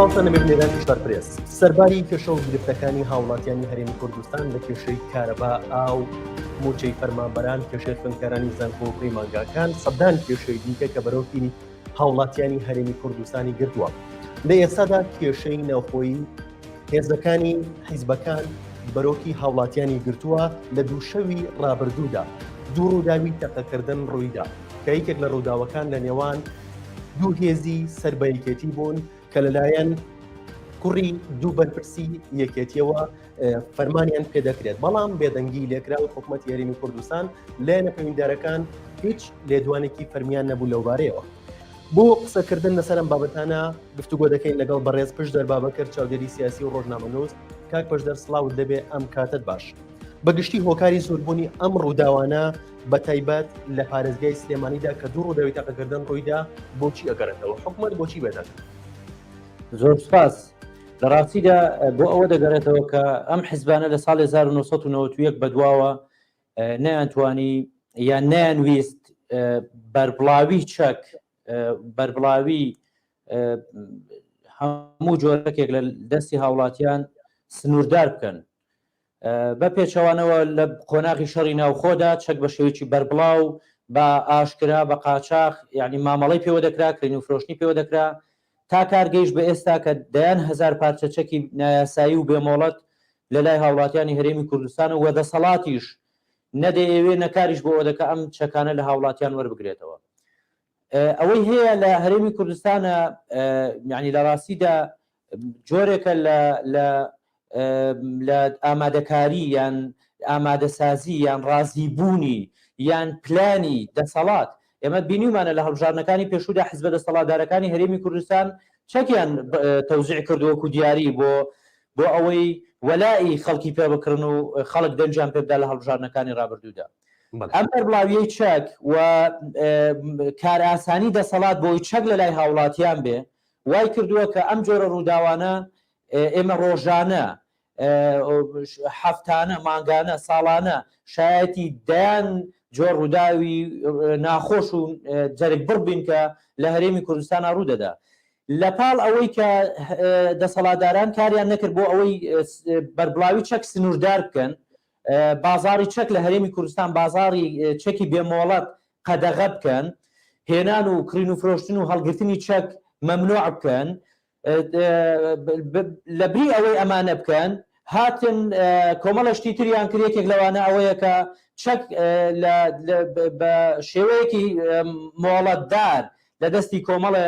سڵاوتان لەبێ بینەرانی شارپرێس. سەرباری کێشە و گرفتەکانی هاوڵاتیانی هەرێمی کوردستان لە کێشەی کارەبا، ئاو، موچەی فەرمانبەران، کێشەی خوێندکارانی زانکۆ و پەیمانگاکان، سەدان کێشەی دیکە کە بەرۆکی هاوڵاتیانی هەرێمی کوردستانی گرتووە. لە ئێستادا کێشەی ناوخۆیی هێزەکانی حیزبەکان بەرۆکی هاوڵاتیانی گرتووە لە دووشەوی ڕابردوودا دوو ڕووداوی تەقەکردن ڕوویدا کە یەکێک لە ڕووداوەکان لە نێوان دوو هێزی سەر بە یەکێتی بوون کە لەلایەن کوڕی دوو بەرپرسی یەکێتیەوە فەرمانیان پێدەکرێت بەڵام بێدەنگی لێکرا و حکوومەت هەرێمی کوردستان لایەنە پەیوەندیدارەکان هیچ لێدوانێکی فەرمیان نەبوو لەوبارەیەوە. بۆ قسەکردن لەسەر ئەم بابەتانە گفتوگۆ دەکەین لەگەڵ بەڕێز پشدەر بابەکر چاودێری سیاسی و ڕۆژنامەنووس کاک پشدەر سڵاوت لەبێ ئەم کاتت باش. بەگشتی هۆکاری زۆربوونی ئەم ڕووداوانە بە تایبەت لە پارێزگای سلێمانیدا کە دوو ڕووداوی تەقەکردن ڕوویدا بۆچی ئەگەڕێتەوە حکومەت بۆچی بێدەنگ؟ زۆر سپاس. لە ڕاستیدا بۆ ئەوە دەگەڕێتەوە کە ئەم حزبانە لە ساڵی 1991 بەدواوە نەیانتوانی یان نەیانویست بەربڵاوی چەک بەربڵاوی هەموو جۆرەکێک لە دەستی هاوڵاتیان سنووردار بکەن بە پێچەوانەوە لە قۆناغی شەڕی ناوخۆدا چەک بە شێوەیەکی بەربڵاو بە ئاشکرا بە قاچاخ یعنی مامەڵەی پێوە دەکرا کڕین و فرۆشتنی پێوە دەکرا تا کار گەیشت بە ئێستا کە دەیان هەزار پارچە چەکی نایاسایی و بێمۆڵەت لە لای هاوڵاتیانی هەرێمی کوردستانە و دەسەڵاتیش نە دەیەوێ نە کاریش بۆ ئەوە دەکا ئەم چەکانە لە هاوڵاتیان وەربگرێتەوە. ئەوەی هەیە لە هەرێمی کوردستانە یعنی لە ڕاستیدا جۆرێکە لە لە لە ئامادەکاری یان ئامادەسازی یان ڕازیبوونی یان پلانی دەسەڵات ئێمە بینیومانە لە هەڵبژاردنەکانی پێشوودا حزبە دەسەڵاتدارەکانی هەرێمی کوردستان چەکیان تەوزیع کرد وەکو دیاری بۆ بۆ ئەوەی وەلائی خەڵکی پێ بکڕن و خەڵک دەنگیان پێ بدا لە هەڵبژاردنەکانی ڕابردوودا. ئەم بەربڵاویەی چەک و کارئاسانی دەسەڵات بۆی چەک لە لای هاوڵاتیان بێ وای کردووە کە ئەم جۆرە ڕووداوانە ئێمە ڕۆژانە هەفتانە، مانگانە، ساڵانە شایەتی دەیان جۆر ڕووداوی ناخۆش و جەرگبڕ بین کە لە هەرێمی کوردستانا ڕوو دەدا. لە پاڵ ئەوەی کە دەسەڵاتداران کاریان نەکرد بۆ ئەوەی بەربڵاوی چەک سنووردار بکەن، بازاڕی چەک لە هەرێمی کوردستان بازاڕی چەکی بێ مۆڵەت قەدەغە بکەن، هێنان و کڕین و فرۆشتن و هەڵگرتنی چەک مەمنوع بکەن، لە بری ئەوەی ئەمانە بکەن هاتن کۆمەڵە شتی تریان کرد یەکێک لەوانە ئەوەیە کە چەک بە شێوەیەکی مۆڵەتدار لە دەستی کۆمەڵێ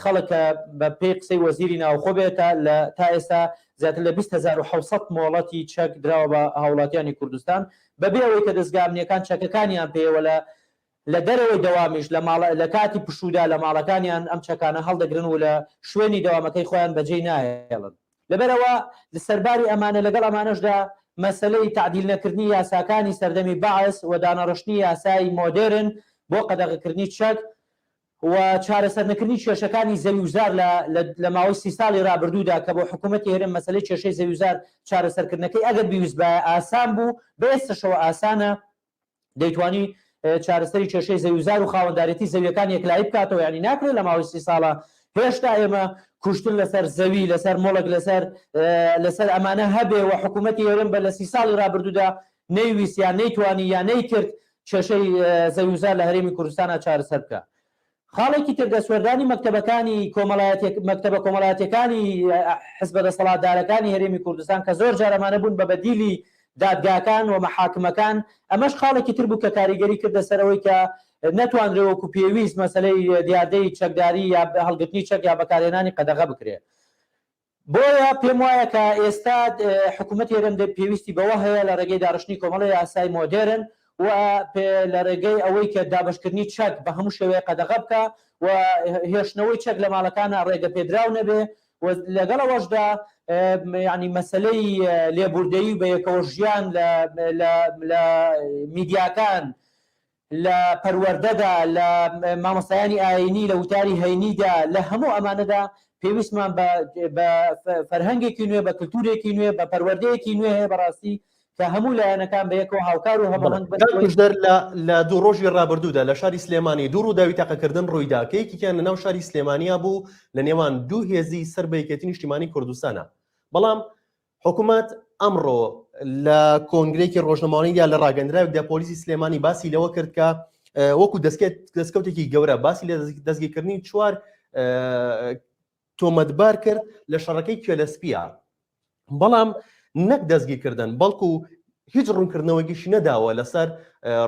خەڵک کە بە پێی قسەی وەزیری ناوخۆ بێت لە تا ئێستا زیاتر لە 20,700 مۆڵەتی چەک دراوە بە هاوڵاتیانی کوردستان بەبێ ئەوەی کە دەزگا ئەمنیەکان چەکەکانیان پێیەوە لە لە دەرەوەی دەوامیش لە ماڵ لە کاتی پشوودا لە ماڵەکانیان ئەم چەکانە هەڵدەگرن و لە شوێنی دەوامەکەی خۆیان بەجێی ناهێڵن. لەبەرئەوە سەرباری ئەمانە لەگەڵ ئەمانەشدا مەسەلەی تەعدیل نەکردنی یاساکانی سەردەمی بەعس و دانەڕشتنی یاسای مۆدێرن بۆ قەدەغەکردنی چەک و چارەسەرنەکردنی کێشەکانی زەویوزار لە لە ماوەی سی ساڵی رابردوودا کە بۆ حکوومەتی هەرێم مەسەلەی کێشەی زەویوزار چارەسەرکردنەکەی ئەگەر بیویستبایە ئاسان بوو بە ئێستەشەوە ئاسانە دەیتوانی چارەسەری کێشەی زەویوزار و خاوەندارێتی زەویەکان یەکلایی بکاتەوە یانی ناکرێت لە ماوەی سی ساڵە هێشتا ئێمە کوشتن لەسەر زەوی لەسەر مۆڵک لەسەر لەسەر ئەمانە هەبێ و حکوومەتی هەرێم بە لە سی ساڵی رابردوودا نەیویست یان نەیتوانی یان نەیکرد کێشەی زەویوزار لە هەرێمی کوردستانا چارەسەر بکا. خاڵێکی تر دەستوەردانی مەکتەبەکانی کۆمەڵایەتی مەکتەبە کۆمەڵایەتیەکانی حزبە دەسەڵاتدارەکانی هەرێمی کوردستان کە زۆر جار ئەمانە بوون بە بەدیلی دادگاکان و مەحاکمەکان ئەمەش خاڵێکی تر بوو کە کاریگەری کردە سەر ئەوەی کە نەتوانرێ وەکو پێویست مەسەلەی دیاردەی چەکداری یا هەڵگرتنی چەک یا بەکارهێنانی قەدەغە بکرێ. بۆیە پێم وایە کە ئێستا حکوومەتی هەرێم پێویستی بەوە هەیە لە ڕێگەی داڕشتنی کۆمەڵی یاسای مۆدێرن و لە ڕێگەی ئەوەی کە دابەشکردنی چەک بە هەموو شێوەیە قەدەغە بکا و هێشتنەوەی چەک لە ماڵەکانە ڕێگە پێدراو نەبێ و لەگەڵ ئەوەشدا یعنی مەسەلەی لێبوردەیی و بەیەکەوە ژیان لە میدیاکان لە پەروەردەدا، لە مامۆستایانی ئایینی، لە وتاری هەینیدا، لە هەموو ئەمانەدا پێویستمان بە بە فەرهەنگێکی نوێ، بە کلتورێکی نوێ، بە پەروەردەیەکی نوێ هەیە بەڕاستی. کە هەموو لایەنەکان بە یەکەوە هاوکار و هەماهەنگ بن. کاک پشدەر لە لە دوو ڕۆژی ڕابردوودا لە شاری سلێمانی دوو ڕووداوی تەقەکردن ڕوویدا کە یەکێکیان لە ناو شاری سلێمانیا بوو لە نێوان دوو هێزی سەر بە یەکێتی نیشتیمانی کوردستانە بەڵام حکوومەت ئەمڕۆ لە کۆنگرێکی ڕۆژنەمەوانیدا لە ڕاگەندراوێکدا پۆلیسی سلێمانی باسی لەوە کرد کە وەکو دەستکەوتێکی گەورە باسی لە دەستگیرکردنی چوار تۆمەتبار کرد لە شەڕەکەی کوێلەسپیە بەڵام نەک دەستگیرکردن بەڵکو هیچ ڕوونکردنەوەیەکیشی نەداوە لەسەر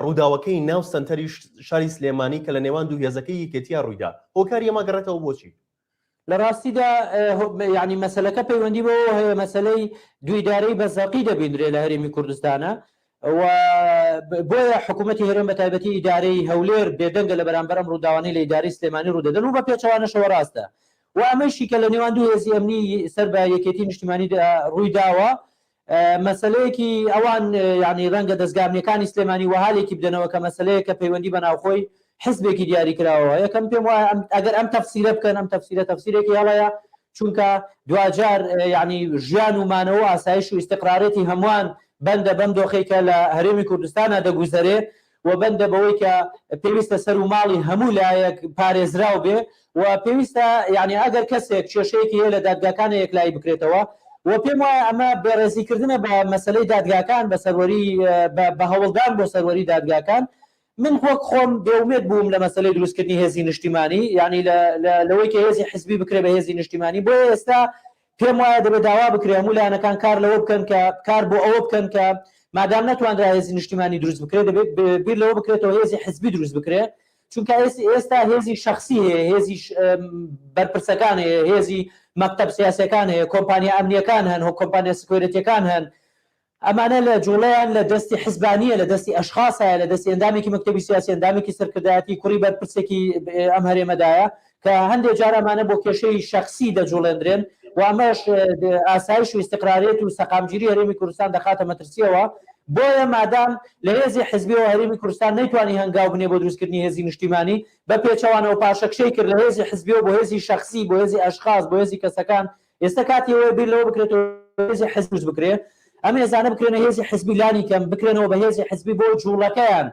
ڕووداوەکەی ناو سەنتەری شاری سلێمانی کە لە نێوان دوو هێزەکەی یەکێتیا ڕوویدا هۆکاری ئەمە گەڕێتەوە بۆچی؟ لە ڕاستیدا یعنی مەسەلەکە پەیوەندی بەوە هەیە مەسەلەی دوویدارەی بە زەقی دەبیندرێ لە هەرێمی کوردستانە و بۆیە حکوومەتی هەرێم بە تایبەتی ئیدارەی هەولێر بێدەنگە لە بەرامبەر ئەم ڕووداوانەی لە ئیدارەی سلێمانی ڕوودەدەن و بە پێچەوانەشەوە ڕاستە و ئەمەیشی کە لە نێوان دوو هێزی ئەمنی سەر بە یەکێتی نیشتیمانی ڕووی داوە مەسەلەیەکی ئەوان یعنی ڕەنگە دەزگا ئەمنیەکانی سلێمانی وەها لێکی بدەنەوە کە مەسەلەیە کە پەیوەندی بە ناوخۆی حزبێکی دیاری کراوەوە یەکەم پێم وایە ئەگەر ئەم تەفسیرە بکەن ئەم تەفسیرە تەفسیرێکی هەڵەیە چونکە دواجار یعنی ژیان و مانەوە و ئاسایش و ئیستقرارێتی هەمووان بەندە بەم دۆخەی کە لە هەرێمی کوردستانە دەگوزەرێ و بەندە بەوەی کە پێویستە سەر و ماڵی هەموو لایەک پارێزراو بێ و پێویستە یعنی ئەگەر کەسێک کێشەیەکی هەیە لە دادگاکانە یەکلایی بکرێتەوە و پێم وایە ئەمە بێڕێزیکردنە بە مەسەلەی دادگاکان بە سەروەری بە هەوڵدان بۆ سەروەری دادگاکان من وەک خۆم بێومێد بووم لە مەسەلەی دروستکردنی هێزی نیشتیمانی یعنی لەوەی کە هێزی حزبی بکرێ بە هێزی نیشتیمانی بۆیە ئێستا پێم وایە دەبێت داوا بکرێ هەموو لایەنەکان کار لەوە بکەن کە کار بۆ ئەوە بکەن کە مادام نەتوانرا هێزی نیشتیمانی دروست بکرێت دەبێت بیر لەوە بکرێتەوە هێزی حزبی دروست بکرێت چونکە ئێستا هێزی شخصی هەیە هێزی بەرپرسەکان هەیە هێزی مەکتەب سیاسەکان هەیە کۆمپانیا ئەمنیەکان هەن و کۆمپانیا security ەکان هەن ئەمانە لە جوڵەیان لە دەستی حزبا نییە، لە دەستی ئەشخاسایە، لە دەستی ئەندامێکی مەکتەبی سیاسی، ئەندامێکی سەرکردایەتی، کوڕی بەرپرسێکی ئەم هەرێمەدایە، کە هەندێ جار ئەمانە بۆ کێشەی شەخسی دەجوڵێندرێن و ئەمەش ئاسایش و ئیستقراریەت و سەقامگیری هەرێمی کوردستان دەخاتە مەترسییەوە. بۆیە مادام لە هێزی حزبیەوە هەرێمی کوردستان نەیتوانی هەنگاو بنێ بۆ دروستکردنی هێزی نیشتیمانی، بە پێچەوانەوە پاشەکشەی کرد لە هێزی حزبیەوە بۆ هێزی شەخسی، بۆ هێزی ئەشخاس، بۆ هێزی کەسەکان، ئێستا کاتی ئەوەیە بیر لەوە بکرێتەوە هێزی حزب دروست بکرێ، ئەم هێزانە بکرێنە هێزی حزبی لانی کەم بکرێنەوە بە هێزی حزبی بۆ جوڵەکەیان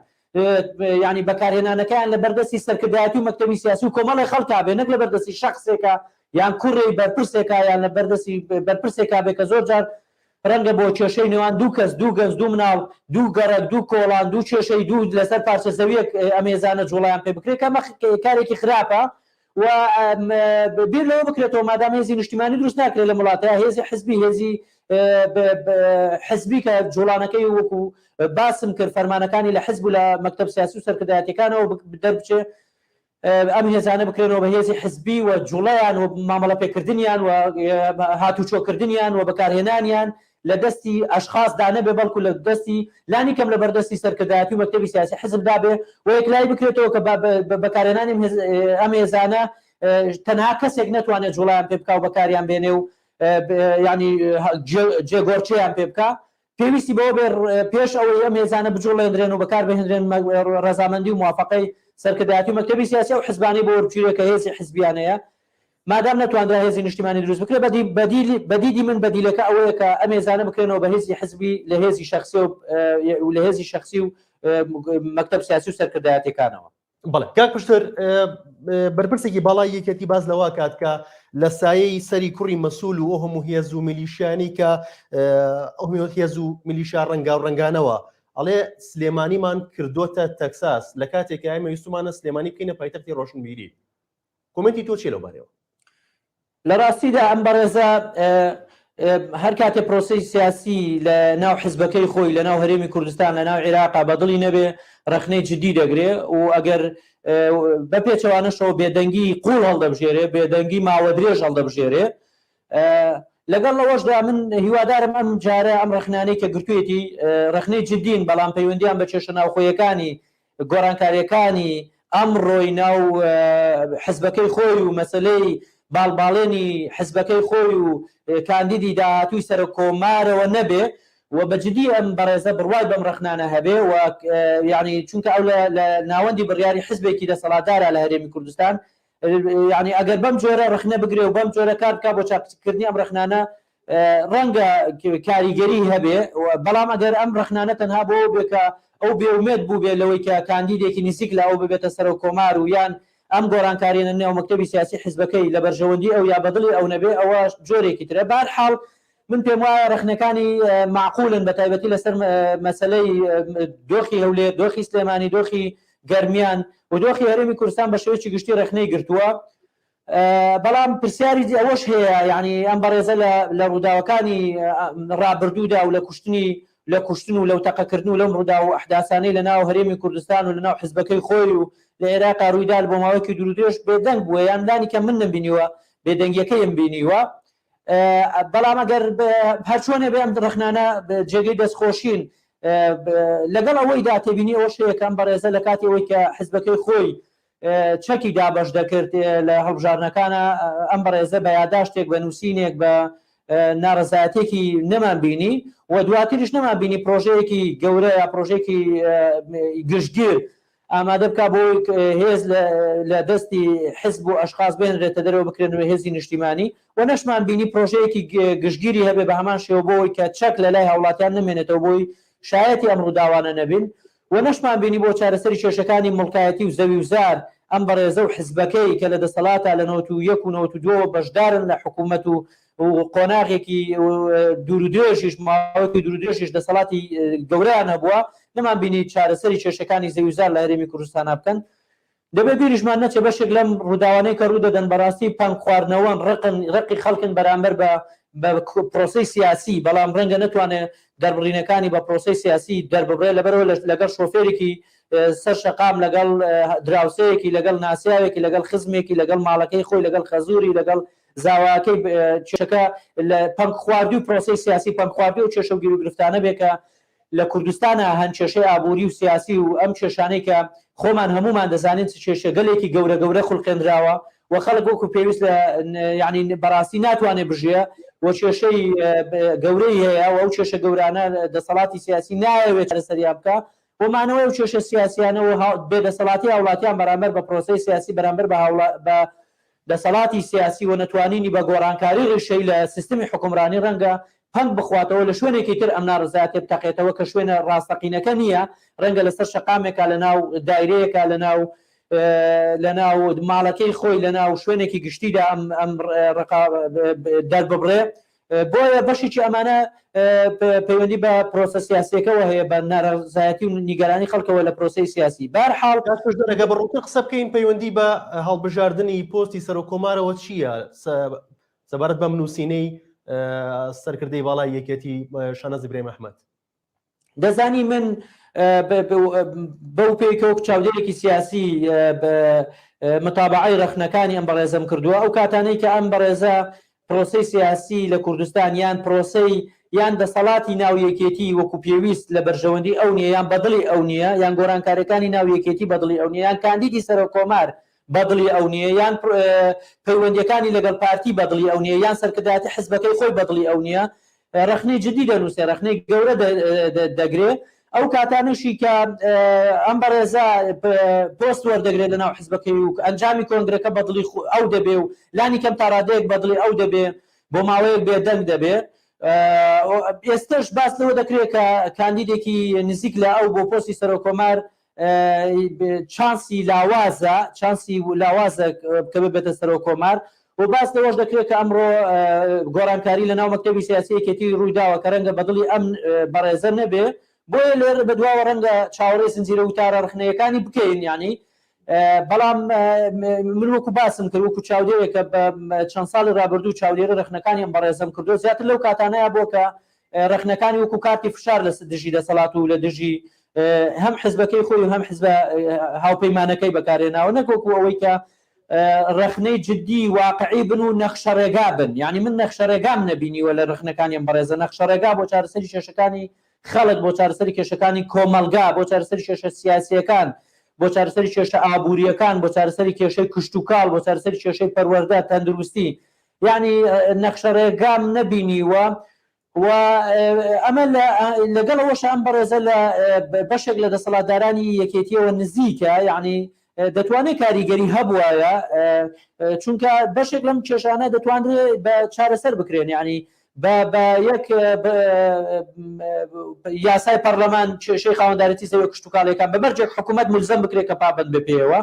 یعنی بەکارهێنانەکەیان لە بەردەستی سەرکردایەتی و مەکتەبی سیاسی و کۆمەڵی خەڵکا بێ نەک لە بەردەستی شخصێکە یان کوڕی بەرپرسێکا یان لە بەردەستی بەرپرسێکا بێ کە زۆر جار ڕەنگە بۆ کێشەی نێوان دوو کەس دوو گەنج دوو مناڵ دوو گەڕەک دوو کۆڵان دوو کێشەی دوو لەسەر پارچە زەویەک ئەم هێزانە جوڵیان پێ بکرێت کە کارێکی خراپە و بیر لەوە بکرێتەوە مادام هێزی نیشتیمانی دروست ناکرێت لە وڵاتە هێزی حزبی هێزی حزبی کە جوڵانەکەی وەکو باسم کرد فەرمانەکانی لە حزب و لە مەکتب سیاسی و سەرکردایەتەکانەوە دەربچێ ئەم هێزانە بکرێنەوە بە هێزی حزبی و جوڵەیان و مامەڵە پێکردنیان و هاتوچۆکردنیان و بەکارهێنانیان لە دەستی ئەشخاص دا نەبێ بەڵکو لە دەستی لانی کەم لە بەردەستی سەرکردایەتی و مەکتەبی سیاسی حزب دا بێ و یەکلایی بکرێتەوە کە بەکارهێنانی ئەم هێزانە تەنها کەسێک نەتوانێت جوڵیان پێ بکا و بەکاریان بێنێ و ینی جێگۆرچیان پێ بکا پێویستی بەوە بێ پێش ئەوەی ئەم هێزانە بجوڵێندرێن و بەکار بهێنرێن ڕەزامەندی و موافقەی سەرکردایەتی و مەکتەبی سیاسی ئەو حزبانەی بۆ وەربگیرێ کە هێزی حزبیانەیە مادام نەتوانرا هێزی نیشتیمانی دروست بکرێت بەدی بەدیل بەدیدی من بەدیلەکە ئەوەیە کە ئەم هێزانە بکرێنەوە بە هێزی حزبی لە هێزی شخصی و لە هێزی شخصی و مەکتەب سیاسی و سەرکردایەتەکانەوە. بەڵێ کاک پشتر بەرپرسێکی باڵای یەکێتی باس لەوە کات کە لە سایەی سەری کوڕی مەسول و ئەو هەموو هێز و میلیشیانی کە ئەو هێز و میلیشیا ڕەنگا و ڕەنگانەوە ئەڵێ سلێمانیمان کردوتە تەکساس لە کاتێک ئێمە ویستمانە سلێمانی بکەینە پایتەختی ڕۆشنبیری کۆمێنتی تۆ چیە لەو بارەیەوە؟ لە ڕاستیدا ئەم بەڕێزە هەر کاتێ پرۆسەی سیاسی لە ناو حزبەکەی خۆی لە ناو هەرێمی کوردستان لە ناو عێراقا بەدڵی نەبێ ڕەخنەی جدی دەگرێ و ئەگەر بە پێچەوانەشەوە بێدەنگی قوڵ هەڵدەبژێرێ بێدەنگی ماوە درێژ هەڵدەبژێرێ لەگەڵ لەوەشدا من هیوادارم ئەم جارە ئەم ڕەخنانەی کە گرتوێتی ڕەخنەی جدین بەڵام پەیوەندیان بە کێشە ناوخۆیەکانی گۆڕانکارییەکانی ئەمڕۆی ناو حزبەکەی خۆی و مەسەلەی باڵباڵێنی حزبەکەی خۆی و کاندیدی داهاتووی سەرۆک کۆمارەوە نەبێ و بە جدی ئەم بەڕێزە بڕوای بەم ڕەخنانە هەبێ و یعنی چونکە ئەو لە ناوەندی بڕیاری حزبێکی دەسەڵاتدارە لە هەرێمی کوردستان یعنی ئەگەر بەم جۆرە ڕەخنە بگرێ و بەم جۆرە کار بکا بۆ چاککردنی ئەم ڕەخنانە. ڕەنگە کاریگەری هەبێ، بەڵام ئەگەر ئەم ڕەخنانە تەنها بۆ ئەو بێ کە ئەو بێئومێد بووبێ لەوەی کە کاندیدێکی نزیک لە ئەو ببێتە سەرۆک کۆمار و یان ئەم گۆڕانکارییە نێو مەکتەبی سیاسی حیزبەکەی لە بەرژەوەندی ئەو یا بە دڵی ئەو نەبێ ئەوە جۆرێکی ترە. بەهەرحاڵ من پێم وایە ڕەخنەکانی مەعقولن بە تایبەتی لەسەر مەسەلەی دۆخی هەولێر، دۆخی سلێمانی، دۆخی گەرمیان و دۆخی هەرێمی کوردستان بە شێوەیەکی گشتی ڕەخنەی گرتووە. بەڵام پرسیاری ئەوەش هەیە یعنی ئەم بەڕێزە لە ڕووداوەکانی ڕابردوودا و لە کوشتنی لە کوشتن و لەو تەقەکردن و لەم ڕوودا و ئەحداسانەی لە ناو هەرێمی کوردستان و لە ناو حزبەکەی خۆی و لە عێراقا ڕوویدا بۆ ماوەیەکی دوورودرێژ بێدەنگ بووە یان لانی کەم من نەمبینیوە بێدەنگیەکەیم بینیوە. بەڵام ئەگەر هەرچۆنێ بێ ئەم ڕەخنانە جێگەی دەستخۆشین لەگەڵ ئەوەیدا تێبینی ئەوەش هەیە کە ئەم بەڕێزە لە کاتی ئەوەی کە حزبەکەی خۆی چەکی دابەش دەکرد لە هەڵبژاردنەکانە ئەم بەڕێزە بە یاداشتێک بە نووسینێک بە ناڕەزایەتێکی نەمان بینی و دواتریش نەمان بینی پرۆژەیەکی گەورە یا پرۆژێکی گشتگیر ئامادە بکا بۆ هێز لە دەستی حزب و ئەشخاص بهێنرێتە دەرەوە بکرێنەوە هێزی نیشتیمانی و نەشمان بینی پرۆژەیەکی گشتگیری هەبێ بە هەمان شێوە بۆی کە چەک لە لای هاوڵاتیان نەمێنێتەوە بۆی شایەتی ئەم ڕووداوانە نەبین و نەشمان بینی بۆ چارەسەری کێشەکانی موڵکایەتی و زەوی و زار ئەم بەڕێزە و حزبەکەی کە لە دەسەڵاتە لە 91 و 92 وە بەشدارن لە حکوومەت و و قۆناغێکی دوورودرێژیش ماوەیەکی دوورودرێژیش دەسەڵاتی گەورەیان هەبووە نەمان بینی چارەسەری کێشەکانی زەوی و زار لە هەرێمی کوردستانا بکەن. دەبێت بیریشمان نەچێت بەشێک لەم ڕووداوانەی کە ڕوو دەدەن بەڕاستی پەنگ خواردنەوەن، ڕقن، ڕقی خەڵکن بەرامبەر بە بە پرۆسەی سیاسی، بەڵام ڕەنگە نەتوانێت دەربڕینەکانی بە پرۆسەی سیاسی دەرببڕێت، لەبەرئەوە لەگەڵ شۆفێرێکی سەر شەقام، لەگەڵ دراوسێیەکی، لەگەڵ ناسیاوێکی، لەگەڵ خزمێکی، لەگەڵ ماڵەکەی خۆی، لەگەڵ خەزووری، لەگەڵ زاواکەی کێشەکە لە پەنگخواردووی پرۆسەی سیاسی، پەنگخواردووی ئەو کێشە و گیروگرفتانە بێ کە لە کوردستانا هەن، کێشەی ئابووری و سیاسی و ئەم کێشانەی کە خۆمان هەموومان دەزانین چ کێشەگەلێکی گەورە گەورە خولقێنراوە و خەڵک وەکو پێویست لە یانی بەڕاستی ناتوانێ بژیێ و کێشەی گەورەی هەیە و ئەو کێشە گەورانە دەسەڵاتی سیاسی نایەوێت چارەسەریان بکا و مانەوەی ئەو کێشە سیاسیانە و بێدەسەڵاتی هاوڵاتیان بەرامبەر بە پرۆسەی سیاسی بەرامبەر بە بە دەسەڵاتی سیاسی و نەتوانینی بە گۆڕانکاری ڕیشەیی لە سیستمی حوکمڕانی ڕەنگە پەنگ بخواتەوە لە شوێنێکی تر ئەم ناڕەزایەتیە بتەقێتەوە کە شوێنە ڕاستەقینەکە نییە ڕەنگە لەسەر شەقامێکا لە ناو دایرەیەکا لە ناو لە ناو ماڵەکەی خۆی لە ناو شوێنێکی گشتیدا ئەم ئەم ڕقا دەرببڕێ بۆیە بەشێکی ئەمانە پەیوەندی بە پرۆسە سیاسیەکەوە هەیە بە ناڕەزایەتی و نیگەرانی خەڵکەوە لە پرۆسەی سیاسی بارحاڵ ئەگە بە ڕوونتر قسە بکەین پەیوەندی بە هەڵبژاردنی پۆستی سەرۆک کۆمارەوە چییە سەبارەت بەم نووسینەی سەرکردەی باڵای یەکێتی شاناز ئیبراهیم ئەحمەد؟ دەزانی من بەو پێی کە وەک چاودێرێکی سیاسی متابعەی ڕەخنەکانی ئەم بەڕێزەم کردووە ئەو کاتانەی کە ئەم بەڕێزە پرۆسەی سیاسی لە کوردستان یان پرۆسەی یان دەسەڵاتی ناو یەکێتی وەکو پێویست لە بەرژەوەندی ئەو نییە یان بەدڵی ئەو نییە یان گۆرانکاریەکانی ناو یەکێتی بەدڵی ئەو نییە یان کاندیدی سەرۆک کۆمار بەدڵی ئەو نییە یان پەیوەندیەکانی لەگەڵ پارتی بەدڵی ئەو نییە یان سەرکردایەتی حزبەکەی خۆی بەدڵی ئەو نییە ڕەخنەی جدی دەنووسێ، ڕەخنەی گەورە دەگرێ، ئەو کاتانەشی کە ئەم بەڕێزە پۆست وەردەگرێت لەناو حزبەکەی و ئەنجامی کۆنگرەکە بەدڵی ئەو دەبێ و لانی کەم تا ڕادەیەک بەدڵی ئەو دەبێ بۆ ماوەیەک بێدەنگ دەبێ. ئێستەش باس لەوە دەکرێت کە کاندیدێکی نزیک لە ئەو بۆ پۆستی سەرۆککۆمار چانسی لاوازە چانسی لاوازە کە ببێتە سەرۆک کۆمار و باس لەوەش دەکرێت کە ئەمڕۆ گۆڕانکاری لە ناو مەکتەبی سیاسی یەکێتی ڕوویداوە کە ڕەنگە بەدڵی ئەم بەڕێزە نەبێ بۆیە لێرە بەدواوە ڕەنگە چاوەڕێی زنجیرە وتارە ڕخنەیەکانی بکەین یعنی بەڵام من وەکو باسم کرد وەکو چاودێرێک کە بە چەند ساڵی ڕابردوو چاودێری ڕخنەکانی ئەم بەڕێزەم کردو زیاتر لەو کاتانەیە بۆ کە ڕەخنەکانی وەکو کارتی فشار لە دژی دەسەڵات و لە دژی هەم حزبەکەی خۆی و هەم حزبە هاوپەیمانەکەی بەکارهێناوە نەک وەکو ئەوەی کە ڕەخنەی جدی واقعی بن و نەخشەڕێگا بن یعنی من نەخشەڕێگام نەبینیوە لە ڕەخنەکانی ئەم بەڕێزە نەخشەڕێگا بۆ چارەسەری کێشەکانی خەڵک بۆ چارەسەری کێشەکانی کۆمەڵگا بۆ چارەسەری کێشە سیاسیەکان بۆ چارەسەری کێشە ئابووریەکان بۆ چارەسەری کێشەی کشتوکاڵ بۆ چارەسەری کێشەی پەروەردە تەندروستی یانی نەخشەڕێگام نەبینیوە و ئەمە لەگەڵ ئەوەش ئەم بەڕێزە لە بەشێک لە دەسەڵاتدارانی یەکێتیەوە نزیکە یعنی دەتوانێت کاریگەری هەبوایە چونکە بەشێک لەم کێشانە دەتوانرێت بە چارەسەر بکرێن یعنی بە یەک یاسای پەرلەمان کێشەی خاوەندارێتی زەوی کشتتوکاڵیەکان بە مەرجێک حکوومەت ملزەم بکرێت کە پابند بێ پێیەوە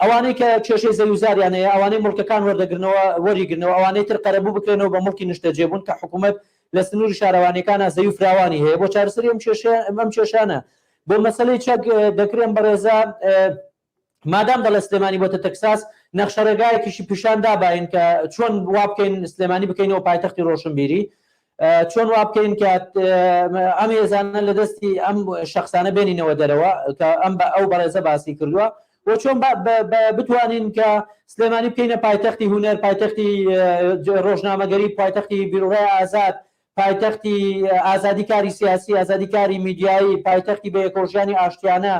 ئەوانەی کە کێشەی زەویوزاریان هەیە ئەوانەی مڵکەکان وەردەگرنەوە وەریگرنەوە ئەوانەی تر قەرەبوو بکرێنەوە بە مڵکی نیشتەجێبوون کە حکوومەت لە سنووری شارەوانیەکانە زەوی فراوانی هەیە بۆ چارەسەری ئەم کێشە ئەم کێشانە بۆ مەسەلەی چەک دەکرێن بەڕێزە مادام دەڵێ سلێمانی بۆتە تەکساس نەخشەڕێگایەکیشی پیشان داباین کە چۆن وا بکەین سلێمانی بکەینەوە پایتەختی ڕۆشنبیری چۆن وا بکەین کە ئەم هێزانە لە دەستی ئەم شخصانە بێنینەوە دەرەوە کە ئەم بە ئەو بەڕێزە باسی کردووە و چۆن بتوانین کە سلێمانی بکەینە پایتەختی هونەر پایتەختی ڕۆژنامەگەری پایتەختی بیرڕای ئازاد پایتەختی ئازادی کاری سیاسی، ئازادی کاری میدیایی، پایتەختی بەیەکەوەژیانی ئاشتیانە،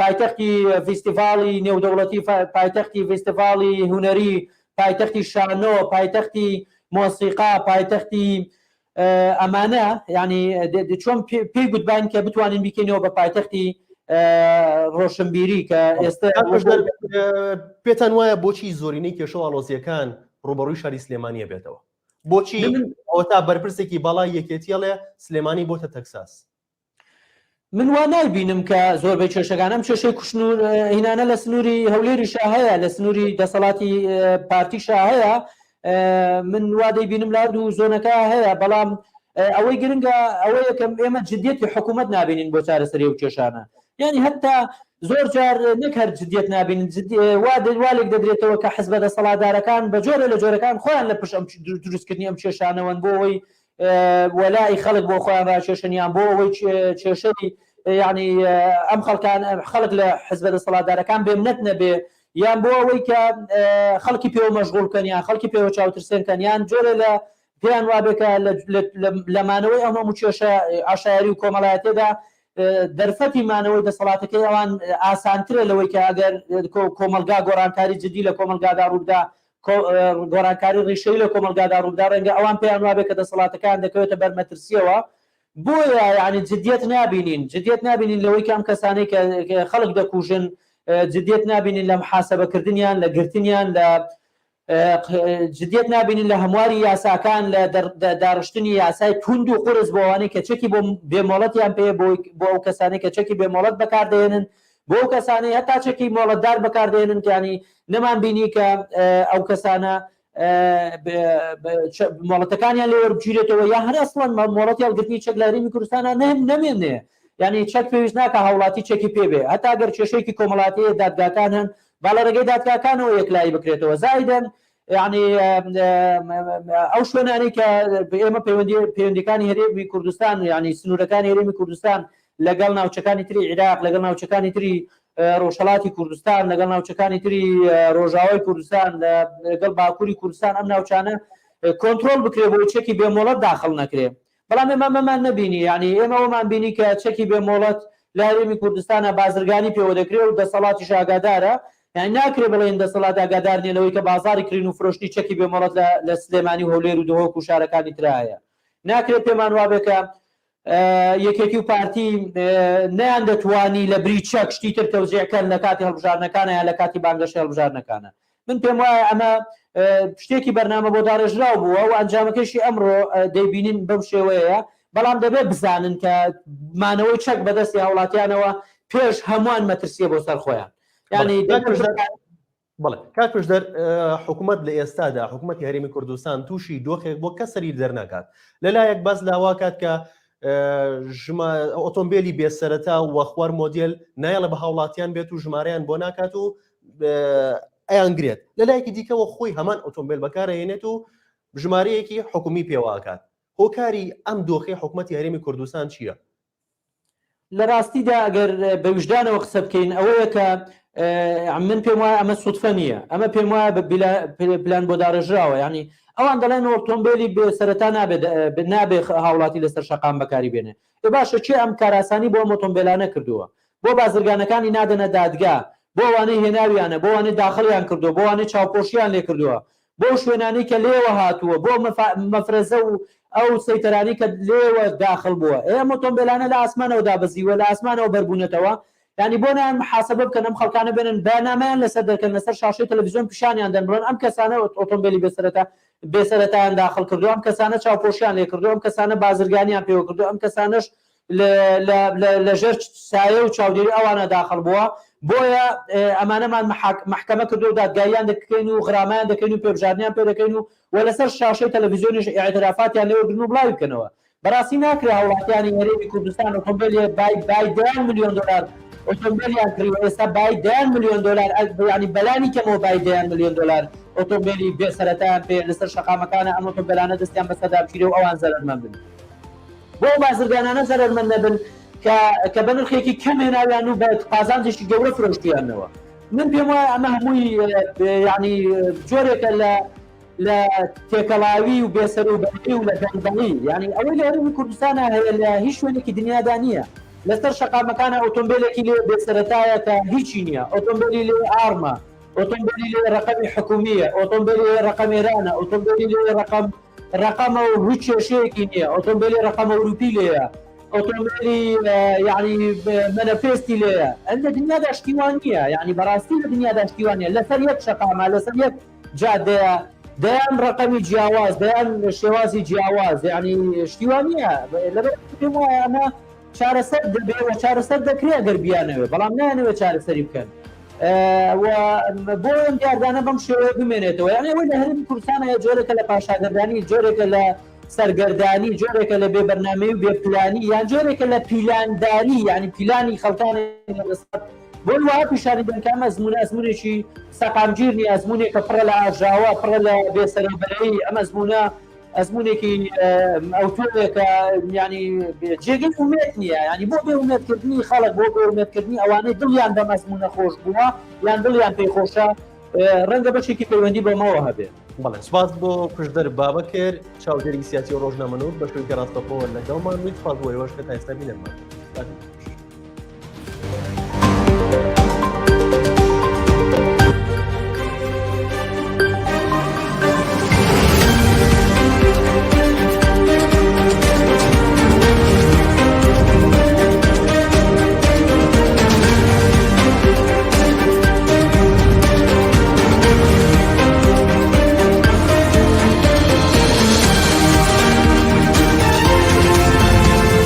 پایتەختی ڤیستیڤاڵی نێودەوڵەتی، پایتەختی ڤیستیڤاڵی هونەری، پایتەختی شانۆ، پایتەختی مۆسیقا، پایتەختی ئەمانە، یانی چۆن پێی گوتباین کە بتوانین بیکەینەوە بە پایتەختی ڕۆشنبیری کە ئێستا پێتان وایە بۆچی زۆرینەی کێشە و ئاڵۆزییەکان ڕووبەڕووی شاری سلێمانییە بێتەوە؟ بۆچی ئەوەتا بەرپرسێکی باڵای یەکێتی ئەڵێ سلێمانی بۆتە تەکساس؟ من وا نایبینم کە زۆربەی کێشەکان ئەم کێشەی کوشتن و هینانە لە سنووری هەولێریشا هەیە لە سنووری دەسەڵاتی پارتیشا هەیە من وا دەیبینم لە هەردوو زۆنەکە هەیە بەڵام ئەوەی گرنگە ئەوەیە کە ئێمە جدیەتی حکوومەت نابینین بۆ چارەسەری ئەو کێشانە یعنی هەتا زۆر جار نەک هەر جدیەت نابینن وا وا لێک دەدرێتەوە کە حزبە دەسەڵاتدارەکان بە جۆرە لە جۆرەکان خۆیان لە پشت ئەم دروستکردنی ئەم کێشانەوەن بۆ ئەوەی وەلائی خەڵک بۆ خۆیان ڕاکێشن یان بۆ ئەوەی کێشەی یعنی ئەم خەڵکان خەڵک لە حزبە دەسەڵاتدارەکان بێمنەت نەبێ یان بۆ ئەوەی کە خەڵکی پێوە مەشغوڵ کەن یان خەڵکی پێوە چاوترسێن کەن یان جۆرێ لە پێیان وابێ کە لە مانەوەی ئەم هەموو کێشە عەشایەری و کۆمەڵایەتیەدا دەرفەتی مانەوەی دەسەڵاتەکەی ئەوان ئاسانترە لەوەی کە ئەگەر کۆمەڵگا گۆڕانکاری جدی لە کۆمەڵگادا ڕووبدا گۆڕانکاری ڕیشەی لە کۆمەڵگادا ڕووبدا ڕەنگە ئەوان پێیان وابێ کە دەسەڵاتەکان دەکەوێتە بەر مەترسیەوە بۆیە یعنی جدیەت نابینین جدیەت نابینین لەوەی کە ئەم کەسانەی کە خەڵک دەکوژن جدیەت نابینین لە محاسبەکردنیان لە گرتنیان لە جدیەت نابینین لە هەمواری یاساکان لە داڕشتنی یاسای توند و قورس بۆ ئەوانەی کە چەکی بۆ بێ مۆڵەتیان پێ بۆ ئەو کەسانەی کە چەکی بێ مۆڵەت بەکاردەهێنن بۆ ئەو کەسانەی هەتا چەکی مۆڵەتدار بەکاردێنن کانی نەمان بینی کە ئەو کەسانە مۆڵەتەکانیان لێ وەربگیرێتەوە یا هەر ئەسڵەن مۆڵەتی هەڵگرتنی چەک لە هەرێمی کوردستانە نەمێنێ یعنی چەک پێویست ناکە هاوڵاتی چەکی پێ بێ هەتا گەر کێشەیەکی کۆمەڵاتی دادگاکان هەن با لە ڕێگەی دادگاکانەوە یەکلایی بکرێتەوە زایدەن یعنی ئەو شوێنانەی کە ئێمە پەیوەندی پەیوەندەکانی هەرێمی کوردستان یعنی سنوورەکانی هەرێمی کوردستان لەگەڵ ناوچەکانی تری عیراق لەگەڵ ناوچەکانی تری ڕۆژهڵاتی کوردستان لەگەڵ ناوچەکانی تری ڕۆژاوای کوردستان لەگەڵ باکووری کوردستان ئەم ناوچانە کۆنترۆل بکرێ بۆی چەکی بێمۆڵەت داخڵ نەکرێ بەڵام ئێمە ئەمەمان نەبینی، یانی ئێمە ئەوەمان بینی کە چەکی بێ مۆڵەت لە هەرێمی کوردستانا بازرگانی پێوە دەکرێ و دەسەڵاتیش ئاگادارە، یانی ناکرێ بڵێین دەسەڵات ئاگادار نیە لەوەی کە بازاڕی کرین و فرۆشتنی چەکی بێ مۆڵەت لە لە سلێمانی و هەولێر و دهۆک و شارەکانی ترا هەیە. ناکرێ پێمان وابێ کە یەکێتی و پارتی نەیان دەتوانی لە بری چەک شتی تر تەوزیع کەن لە کاتی هەڵبژاردنەکانە یان لە کاتی بانگەشەی هەڵبژاردنەکانە. من پێم وایە ئەمە شتێکی بەرنامە بۆ داڕێژراو بووە و ئەنجامەکەیشی ئەمڕۆ دەیبینین بەم شێوەیەیە، بەڵام دەبێت بزانن کە مانەوەی چەک بەدەستی هاوڵاتیانەوە پێش هەمووان مەترسییە بۆ سەر خۆیان. یانی بەڵێ کاک پشدەر حکوومەت لە ئێستادا حکوومەتی هەرێمی کوردستان تووشی دۆخێک بۆ کە سەری دەرناکات لەلایەک باس لاواکات کە ئۆتۆمبیلی بێسەرەتا و خوار مۆدیل نایڵە بە هاوڵاتیان بێت و ژمارەیان بۆ ناکات و ئەیانگرێت لەلایەکی دیکەوە خۆی هەمان ئۆتۆمبیل بەکارهێنێت و ژمارەیەکی حکومی پێواکات هۆکاری ئەم دۆخی حکوومەتی هەرێمی کوردستان چییە؟ لە ڕاستیدا ئەگەر بە ویژدانەوە قسە بکەین ئەوەیە کە من پێم وایە ئەمە سوتفە نییە ئەمە پێم وایە بە پلان بۆ داڕێژراوە ینی ئەوان دەڵێن ئۆتۆمبیلی بێ سەرەتا نابێت نابێ هاوڵاتی لەسەر شەقام بەکاری بێنێ ئێ باشە کێ ئەم کاراسانی بۆ ئەم ئۆتۆمبیلانە کردووە بۆ بازرگانەکانی نادەنە دادگا بۆ ئەوانەی هێناویانە بۆ ئەوانەی داخڵیان کردووە بۆ ئەوانەی چاوپۆشیان لێ کردووە بۆ شوێنانەی کە لێوە هاتووە بۆ مەفرەزە و ئەو سەیتەرانەی کە لێوە داخڵ بووە ئێ ئەم ئۆتۆمبێلانە لە ئاسمانەوە دابەزیوە لە ئاسمانەوە بەربوونەتەوە یانی بۆ نایان محاسبە بکەن ئەم خەڵکانە بێنن بەیاننامەیان لەسەر دەرکەن لەسەر شاشەی تەلەڤیزیۆن پیشانیان دەن بڵێن ئەم کەسانە ئۆتۆمبێلی بێ سەرەتا بێسەرەتایان داخڵ کردو ئەم کەسانە چاوپۆشیان لێ کردو ئەم کەسانە بازرگانیان پێوە کردو ئەم کەسانەش لە ژێر سایە و چاودێری ئەوانە داخڵ بووە بۆیە ئەمانەمان محکەمە کردو و دادگاییان دەکەین و غرامەیان دەکەین و پێبژاردنیان پێ دەکەین و و لەسەر شاشەی تەلەڤیزیۆنیش ئیعترافاتیان لێوەگرن و بڵاوی بکەنەوە بەڕاستی ناکرێ هاوڵاتیانی هەرێمی کوردستان ئۆتۆمبێلێ بای بای دەیان ملیۆن دۆلار ئۆتۆمبێلیان کڕیوە ئێستا بای دەیان ملیۆن دۆلار ینی بەلانی کەمەوە بای دەیان ملیۆن دۆلار ئۆتۆمبێلی بێ سەرەتایان پێ لەسەر شەقامەکانە ئەم ئۆتۆمبێلانە دەستیان بەسەردا بگیرێ و ئەوان زەرەرمەند بن بۆ ئەو بازرگانانە زەرەرمەند نەبن کە کە بە نرخێکی کەم هێناویان و بە قازانجێکی گەورە فرۆشتیانەوە من پێم وایە ئەمە هەمووی یعنی جۆرێکە لە لە تێکەڵاوی و بێسەروبەری و لە گەندەڵی یعنی ئەوەی لە هەرێمی کوردستانە هەیە لە هیچ شوێنێکی دنیادا نییە لەسەر شەقامەکانە ئۆتۆمبیلێکی لێ بێسەرەتایە کە هیچی نییە ئۆتۆمبیلی لێ ئارمە ئۆتۆمبیلی لێ ڕقەمی حکومیە ئۆتۆمبیلی لێ ڕقەم ئێرانە ئۆتۆمبیلی لێ ڕقەم ڕقەمە و هیچ کێشەیەکی نییە ئۆتۆمبیلی ڕقەم ئەوروپی لێیە ئۆتۆمبیلی یعنی مەنەفێستی لێیە ئەم لە دنیادا شتیوان نییە یعنی بەڕاستی لە دنیادا شتیوان نییە لەسەر یەک شەقامە لەسەر یەک جادەیە دەیان ڕقەمی جیاواز دەیان شێوازی جیاواز یعنی شتیوان نییە لەبەر پێم وایە ئەمە چارەسەر دەبێ و چارەسەر دەکرێت ئەگەر بیانەوێ بەڵام نایانەوێت چارەسەری بکەن و بۆ ئەم دیاردانە بەم شێوەیە بمێنێتەوە یعنی ئەوەی لە هەرێمی کوردستان هەیە جۆرێکە لە پاشاگەردانی جۆرێکە لە سەرگەردانی جۆرێکە لە بێبەرنامەی و بێپلانی یان جۆرێکە لە پیلانداری یعنی پیلانی خەڵکانی لەسەر بۆ وها پیشانی دەن کە ئەم ئەزمونە ئەزمونێکی سەقامگیر نیە ئەزمونێکە پڕە لە ئاژاوە پڕە لە بێسەرەوبەرەیی ئەم ئەزمونە ئەزمونێکی ئەوتۆیەکە ینی جێگەی ئومێد نییە ینی بۆ بێ ئومێدکردنی خەڵک بۆ بێ ئومێدکردنی ئەوانەی دڵیان بەم ئەزمونە خۆش بووە یان دڵیان پێی خۆشە ڕەنگە بەشێکی پەیوەندی بەمەوە هەبێت. بەڵێ سپاس بۆ پشدەر بابەکر چاودێری سیاسی و ڕۆژنامەنووس بە شوێنکە ڕاستەخۆ لەگەڵمان بوویت سپاس بۆ ئێوەش کە تا ئێستا بینەرمان.